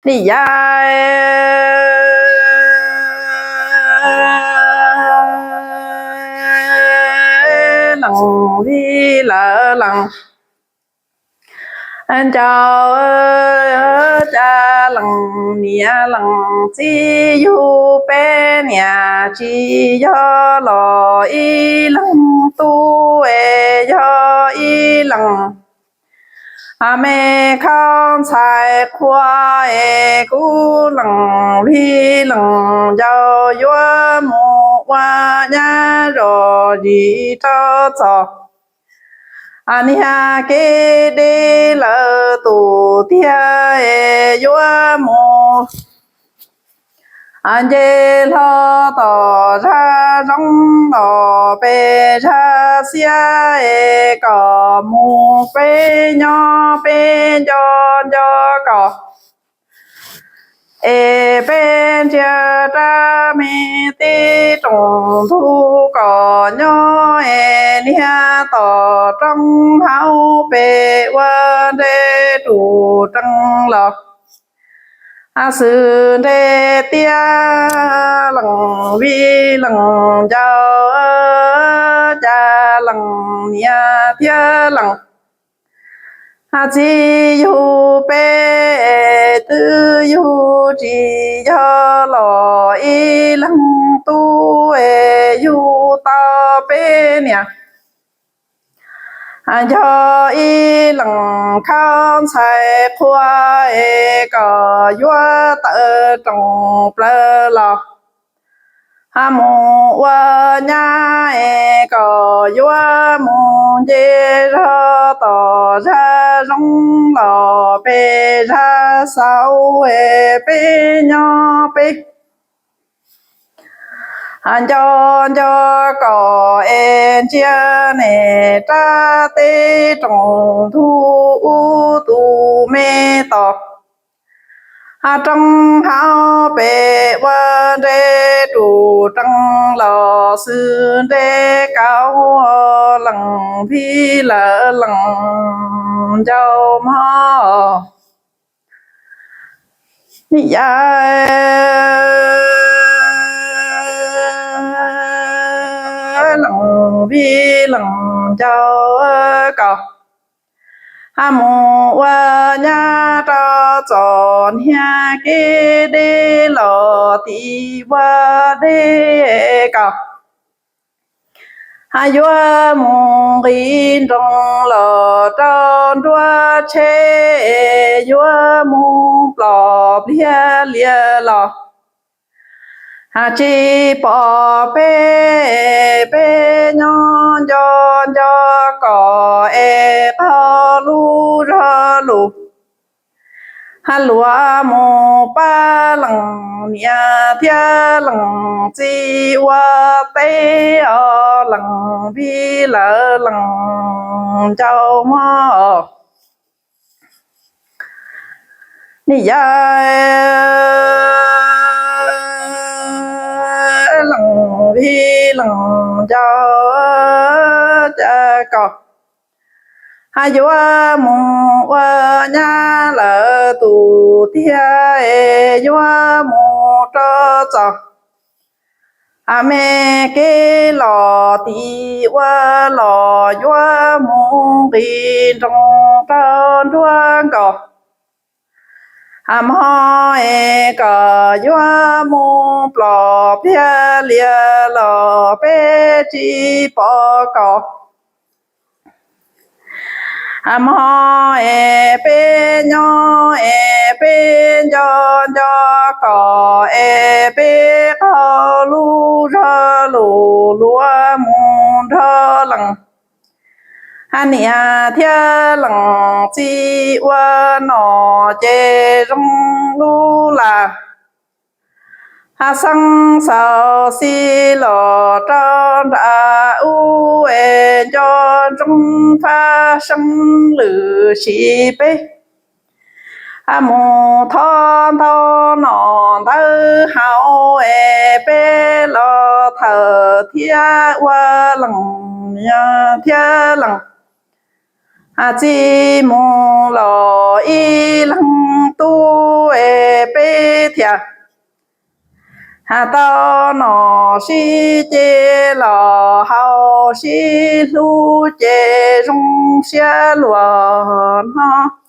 Nim yog lees vij lawv lees ncau, cas lees niam lees txiv yug peb niam tsis yog los ib leeg tub es yog ib leeg me khaub ntxhais qhua es kuv lees vij lees ncau yuav mus ua nyab zom zis rau txog niag kev deb lawm tus tiag es yuav mus nce hlo tom zaj zoo los pes zaj xiab es kom mus peb nyob peb nco nco kom es peb ntsia rab me teb roos ntug kom nyob es niag tom roob hauv pes ua nres tus rees los xws nres tiag lees vij lees ncau, cas lees niam thiab lees txiv yug peb twb yug tsis yog los ib leeg tub es yug tau peb niam yog ib leeg khaub ntxhais qhua es kom yuav tawm roos plaws los mus ua nyab es kom yuav mus nce zog tom zaj zoo los pes zaj xauv es peb nyob peb nco nco kom es ntsia niag rab teb roos ntug ub tus me tom roob hauv pes ua nres tus rees los xws nres kauv lees vij lawv lees ncau mog. Nim yog lees vij lees ncau kom mus ua nyab rau txom niag kev deb los tim ua deb kom yuav mus nqis nroos los rau nruab tsheb, yuav mus plos pliag lias los tsis pom peb, peb nyob nco nco kom es qaug lub zog lus luag mus pab lees niam thiab lees txiv ua teb os lees vij lawv lees ncau mog. Nim yog lees vij lees ncau cas kom yuav mus ua nyab lawv tus tiag es yuav mus rau txom me kev los tim ua los yuav mus nqis nroos rau nruab nkaus mog es kom yuav mus plos pliag lias los peb tsis pom kom mog es peb nyob es peb nco nco kom es peb qaug lub zog lus luag mus nrog lees niam thiab lees txiv ua nom ces zoo lub lam xeeb xaus xis los rau nram ub es nco ntsoov faj seeb lwm sim peb mus thov ntau nom ntawv haus es peb los thawm thiab ua lees niam thiab lees txiv mus los ib leeg tub es thiab. Has tau nom sib ces los haus sib hlub ces zoo siab luag no.